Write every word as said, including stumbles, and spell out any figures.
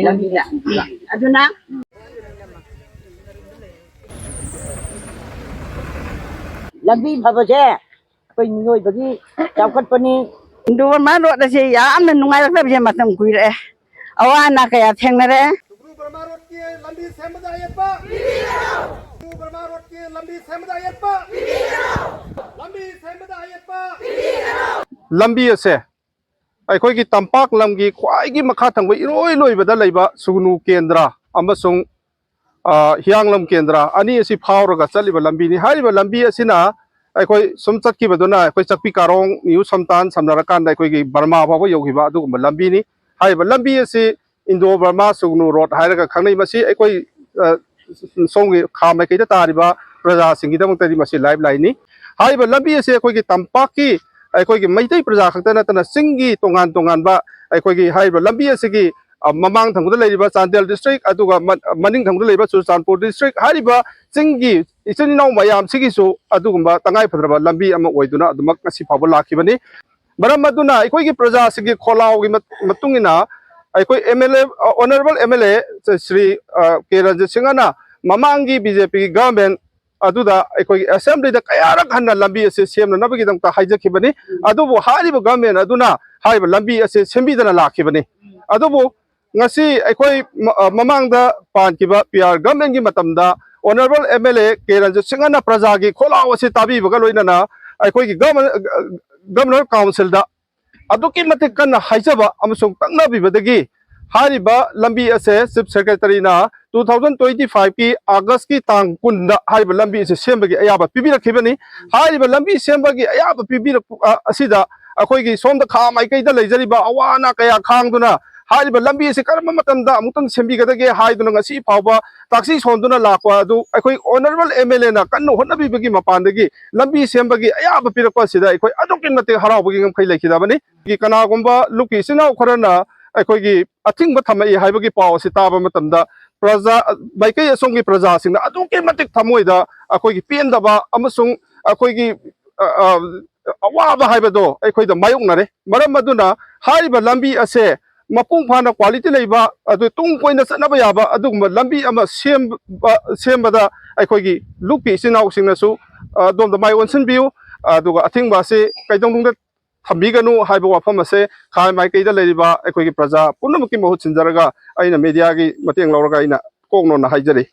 ꯂꯝꯕꯤꯗ꯫ ꯑꯗꯨꯅ ꯂꯝꯕꯤ ꯐꯕꯁꯦ ꯑꯩꯈꯣꯏ ꯃꯤꯑꯣꯏꯕꯒꯤ ꯆꯥꯎꯈꯠꯄꯅꯤ꯫ ꯏꯟꯗꯣ ꯕꯔꯃꯥ ꯔꯣꯗ ꯑꯁꯤ ꯌꯥꯝꯅ ꯅꯨꯡꯉꯥꯏꯔꯛꯇꯕꯁꯦ ꯃꯇꯝ ꯀꯨꯏꯔꯛꯑꯦ꯫ ꯑꯋꯥ ꯑꯅꯥ ꯀꯌꯥ ꯊꯦꯡꯅꯔꯦ꯫ ꯁꯨꯒ꯭ꯔꯨ ꯕꯔꯃꯥ ꯔꯣꯗꯀꯤ ꯂꯝꯕꯤ ꯁꯦꯝꯕꯗ ꯑꯌꯦꯠꯄ꯫ ꯁꯨꯒ꯭ꯔꯨ ꯕꯔꯃꯥ ꯔꯣꯗꯀꯤ ꯂꯝꯕꯤ ꯁꯦꯝꯕꯗ ꯑꯌꯦꯠꯄ꯫ ꯂꯝꯕꯤ ꯁꯦꯝꯕꯗ ꯑꯌꯦꯠꯄ꯫ ꯂꯝꯕꯤ ꯑꯁꯦ ꯑꯩꯈꯣꯏꯒꯤ ꯇꯝꯄꯥꯛ ꯂꯝꯒꯤ ꯈ꯭ꯋꯥꯏꯒꯤ ꯃꯈꯥ ꯊꯪꯕ ꯏꯔꯣꯏ ꯂꯣꯏꯕꯗ ꯂꯩꯕ ꯁꯨꯒꯅꯨ ꯀꯦꯟꯗ꯭ꯔ ꯑꯃꯁꯨꯡ, ꯑ, ꯍꯤꯌꯥꯡꯂꯝ ꯀꯦꯟꯗ꯭ꯔ ꯑꯅꯤ ꯑꯁꯤ ꯐꯥꯎꯔꯒ ꯆꯠꯂꯤꯕ ꯂꯝꯕꯤꯅꯤ꯫ ꯍꯥꯏꯔꯤꯕ ꯂꯝꯕꯤ ꯑꯁꯤꯅ ꯑꯩꯈꯣꯏ ꯁꯨꯝ ꯆꯠꯈꯤꯕꯗꯨꯅ ꯑꯩꯈꯣꯏ ꯆꯛꯄꯤ ꯀꯥꯔꯣꯡ, ꯅ꯭ꯌꯨ ꯁꯝꯇꯥꯟ ꯁꯝꯅꯔꯀꯥꯟꯗ ꯑꯩꯈꯣꯏꯒꯤ ꯕꯔꯃꯥ ꯐꯥꯎꯕ ꯌꯧꯈꯤꯕ ꯑꯗꯨꯒꯨꯝꯕ ꯂꯝꯕꯤꯅꯤ꯫ ꯍꯥꯏꯔꯤꯕ ꯂꯝꯕꯤ ꯑꯁꯤ ꯏꯟꯗꯣ ꯕꯔꯃꯥ ꯁꯨꯒꯅꯨ ꯔꯣꯗ ꯍꯥꯏꯔꯒ ꯈꯪꯅꯩ꯫ ꯃꯁꯤ ꯑꯩꯈꯣꯏ, ꯑ, ꯁꯣꯝꯒꯤ ꯈꯥ ꯃꯥꯏꯀꯩꯗ ꯇꯥꯔꯤꯕ ꯄ꯭ꯔꯖꯥꯁꯤꯡꯒꯤꯗꯃꯛꯇꯗꯤ ꯃꯁꯤ ꯂꯥꯏꯐ ꯂꯥꯏꯟꯅꯤ꯫ ꯍꯥꯏꯔꯤꯕ ꯂꯝꯕꯤ ꯑꯁꯤ ꯑꯩꯈꯣꯏꯒꯤ ꯇꯝꯄꯥꯛꯀꯤ, ꯑꯩꯈꯣꯏꯒꯤ ꯃꯩꯇꯩ ꯄ꯭ꯔꯖꯥ ꯈꯛꯇ ꯅꯠꯇꯅ ꯆꯤꯡꯒꯤ ꯇꯣꯉꯥꯟ ꯇꯣꯉꯥꯟꯕ ꯑꯩꯈꯣꯏꯒꯤ ꯍꯥꯏꯔꯤꯕ ꯂꯝꯕꯤ ꯑꯁꯤꯒꯤ, ꯑ, ꯃꯃꯥꯡ ꯊꯪꯕꯗ ꯂꯩꯔꯤꯕ ꯆꯥꯟꯗꯦꯜ ꯗꯤꯁꯇ꯭ꯔꯤꯛ, ꯑꯗꯨꯒ ꯃ-, ꯃꯅꯤꯡ ꯊꯪꯕꯗ ꯂꯩꯔꯤꯕ ꯆꯨꯔꯆꯥꯟꯄꯨꯔ ꯗꯤꯁꯇ꯭ꯔꯤꯛ ꯍꯥꯏꯔꯤꯕ ꯆꯤꯡꯒꯤ ꯏꯆꯤꯟ ꯏꯅꯥꯎ ꯃꯌꯥꯝꯁꯤꯒꯤꯁꯨ ꯑꯗꯨꯒꯨꯝꯕ ꯇꯉꯥꯏ ꯐꯗ꯭ꯔꯕ ꯂꯝꯕꯤ ꯑꯃ ꯑꯣꯏꯗꯨꯅ ꯑꯗꯨꯃꯛ ꯉꯁꯤ ꯐꯥꯎꯕ ꯂꯥꯛꯈꯤꯕꯅꯤ꯫ ꯃꯔꯝ ꯑꯗꯨꯅ ꯑꯩꯈꯣꯏꯒꯤ ꯄ꯭ꯔꯖꯥꯁꯤꯡꯒꯤ ꯈꯣꯜꯂꯥꯎꯒꯤ ꯃꯠ-, ꯃꯇꯨꯡ ꯏꯟꯅ ꯑꯩꯈꯣꯏ M L A, uh, honourable M L A Shri, uh, K Ranjit ꯁꯤꯡꯍꯅ ꯃꯃꯥꯡꯒꯤ ꯕꯤ ꯖꯦ ꯄꯤꯒꯤ ꯒꯚꯔꯟꯃꯦꯟ ꯑꯗꯨꯗ ꯑꯩꯈꯣꯏꯒꯤ ꯑꯦꯁꯦꯝꯕ꯭ꯂꯤꯗ ꯀꯌꯥꯔꯛ ꯍꯟꯅ ꯂꯝꯕꯤ ꯑꯁꯤ ꯁꯦꯝꯅꯅꯕꯒꯤꯗꯃꯛꯇ ꯍꯥꯏꯖꯈꯤꯕꯅꯤ꯫ ꯑꯗꯨꯕꯨ ꯍꯥꯏꯔꯤꯕ ꯒꯚꯔꯟꯃꯦꯟ ꯑꯗꯨꯅ ꯍꯥꯏꯔꯤꯕ ꯂꯝꯕꯤ ꯑꯁꯤ ꯁꯦꯝꯕꯤꯗꯅ ꯂꯥꯛꯈꯤꯕꯅꯤ꯫ ꯑꯗꯨꯕꯨ ꯉꯁꯤ ꯑꯩꯈꯣꯏ ꯃ-, ꯑ, ꯃꯃꯥꯡꯗ ꯄꯥꯟꯈꯤꯕ ꯄꯤ ꯑꯥꯔ ꯒꯚꯔꯟꯃꯦꯟꯒꯤ ꯃꯇꯝꯗ honourable M L A K Ranjit ꯁꯤꯡꯍꯅ ꯄ꯭ꯔꯖꯥꯒꯤ ꯈꯣꯜꯂꯥꯎ ꯑꯁꯤ ꯇꯥꯕꯤꯕꯒ ꯂꯣꯏꯅꯅ ꯑꯩꯈꯣꯏꯒꯤ ꯒꯚꯔꯟ-, ꯑ, ꯒꯚꯔꯅꯔ ꯀꯥꯎꯟꯁꯤꯜꯗ ꯑꯗꯨꯛꯀꯤ ꯃꯇꯤꯛ ꯀꯟꯅ ꯍꯥꯏꯖꯕ ꯑꯃꯁꯨꯡ ꯇꯛꯅꯕꯤꯕꯗꯒꯤ ꯍꯥꯏꯔꯤꯕ ꯂꯝꯕꯤ ꯑꯁꯦ ꯆꯤꯐ ꯁꯦꯀ꯭ꯔꯦꯇꯔꯤꯅ ꯇꯨ ꯊꯥꯎꯖꯟ ꯇ꯭ꯋꯦꯟꯇꯤ ꯐꯥꯏꯚꯀꯤ ꯑꯥꯒꯁꯀꯤ ꯇꯥꯡ ꯀꯨꯟꯗ ꯍꯥꯏꯔꯤꯕ ꯂꯝꯕꯤ ꯑꯁꯤ ꯁꯦꯝꯕꯒꯤ ꯑꯌꯥꯕ ꯄꯤꯕꯤꯔꯛꯈꯤꯕꯅꯤ꯫ ꯍꯥꯏꯔꯤꯕ ꯂꯝꯕꯤ ꯁꯦꯝꯕꯒꯤ ꯑꯌꯥꯕ ꯄꯤꯕꯤꯔꯛꯄ, ꯑ, ꯑꯁꯤꯗ ꯑꯩꯈꯣꯏꯒꯤ ꯁꯣꯝꯗ ꯈꯥ ꯃꯥꯏꯀꯩꯗ ꯂꯩꯖꯔꯤꯕ ꯑꯋꯥ ꯑꯅꯥ ꯀꯌꯥ ꯈꯥꯡꯗꯨꯅ ꯍꯥꯏꯔꯤꯕ ꯂꯝꯕꯤ ꯑꯁꯤ ꯀꯔꯝꯕ ꯃꯇꯝꯗ ꯑꯃꯨꯛꯇꯪ ꯁꯦꯝꯕꯤꯒꯗꯒꯦ ꯍꯥꯏꯗꯨꯅ ꯉꯁꯤ ꯐꯥꯎꯕ ꯇꯥꯛꯁꯤ ꯁꯣꯟꯗꯨꯅ ꯂꯥꯛꯄ ꯑꯗꯨ ꯑꯩꯈꯣꯏ ꯑꯣꯅꯔꯦꯕꯜ ꯑꯦꯝ ꯑꯦꯜ ꯑꯦꯅ ꯀꯟꯅ ꯍꯣꯠꯅꯕꯤꯕꯒꯤ ꯃꯄꯥꯟꯗꯒꯤ ꯂꯝꯕꯤ ꯁꯦꯝꯕꯒꯤ ꯑꯌꯥꯕ ꯄꯤꯔꯛꯄ ꯑꯁꯤꯗ ꯑꯩꯈꯣꯏ ꯑꯗꯨꯛꯀꯤ ꯃꯇꯤꯛ ꯍꯔꯥꯎꯕꯒꯤ ꯉꯝꯈꯩ ꯂꯩꯈꯤꯗꯕꯅꯤ꯫ ꯀꯅꯥꯒꯨꯝꯕ ꯂꯨꯞꯀꯤ ꯏꯆꯤꯟ ꯏꯅꯥꯎ ꯈꯔꯅ ꯑꯩꯈꯣꯏꯒꯤ ꯑꯊꯤꯡꯕ ꯊꯝꯃꯛꯏ ꯍꯥꯏꯕꯒꯤ ꯄꯥꯎ ꯑꯁꯤ ꯇꯥꯕ ꯃꯇꯝꯗ ꯄ꯭ꯔꯖꯥ, ꯃꯥꯏꯀꯩ ꯑꯁꯣꯝꯒꯤ ꯄ꯭ꯔꯖꯥꯁꯤꯡꯅ ꯑꯗꯨꯛꯀꯤ ꯃꯇꯤꯛ ꯊꯃꯣꯏꯗ ꯑꯩꯈꯣꯏꯒꯤ ꯄꯦꯟꯗꯕ ꯑꯃꯁꯨꯡ ꯑꯩꯈꯣꯏꯒꯤ ꯑ, ꯑ, ꯑꯋꯥꯕ ꯍꯥꯏꯕꯗꯣ ꯑꯩꯈꯣꯏꯗ ꯃꯥꯌꯣꯛꯅꯔꯦ꯫ ꯃꯔꯝ ꯑꯗꯨꯅ ꯍꯥꯏꯔꯤꯕ ꯂꯝꯕꯤ ꯑꯁꯦ ꯃꯄꯨꯡ ꯐꯥꯅ ꯀ꯭ꯋꯥꯂꯤꯇꯤ ꯂꯩꯕ, ꯑꯗꯨ ꯇꯨꯡ ꯀꯣꯏꯅ ꯆꯠꯅꯕ ꯌꯥꯕ ꯑꯗꯨꯒꯨꯝꯕ ꯂꯝꯕꯤ ꯑꯃ ꯁꯦꯝꯕ, ꯁꯦꯝꯕꯗ ꯑꯩꯈꯣꯏꯒꯤ ꯂꯨꯞꯀꯤ ꯏꯆꯤꯟ ꯏꯅꯥꯎꯁꯤꯡꯅꯁꯨ, ꯑ, ꯑꯗꯣꯝꯗ ꯃꯥꯏ ꯑꯣꯟꯁꯤꯟꯕꯤꯌꯨ꯫ ꯑꯗꯨꯒ ꯑꯊꯤꯡꯕ ꯑꯁꯤ ꯀꯩꯗꯧꯅꯨꯡꯗ ꯊꯝꯕꯤꯒꯅꯨ ꯍꯥꯏꯕ ꯋꯥꯐꯝ ꯑꯁꯦ ꯈꯥ ꯃꯥꯏꯀꯩꯗ ꯂꯩꯔꯤꯕ ꯑꯩꯈꯣꯏꯒꯤ ꯄ꯭ꯔꯖꯥ ꯄꯨꯝꯅꯃꯛꯀꯤ ꯃꯍꯨꯠ ꯁꯤꯟꯖꯔꯒ ꯑꯩꯅ ꯃꯦꯗꯤꯌꯥꯒꯤ ꯃꯇꯦꯡ ꯂꯧꯔꯒ ꯑꯩꯅ ꯀꯣꯛꯅꯣꯅ ꯍꯥꯏꯖꯔꯤ꯫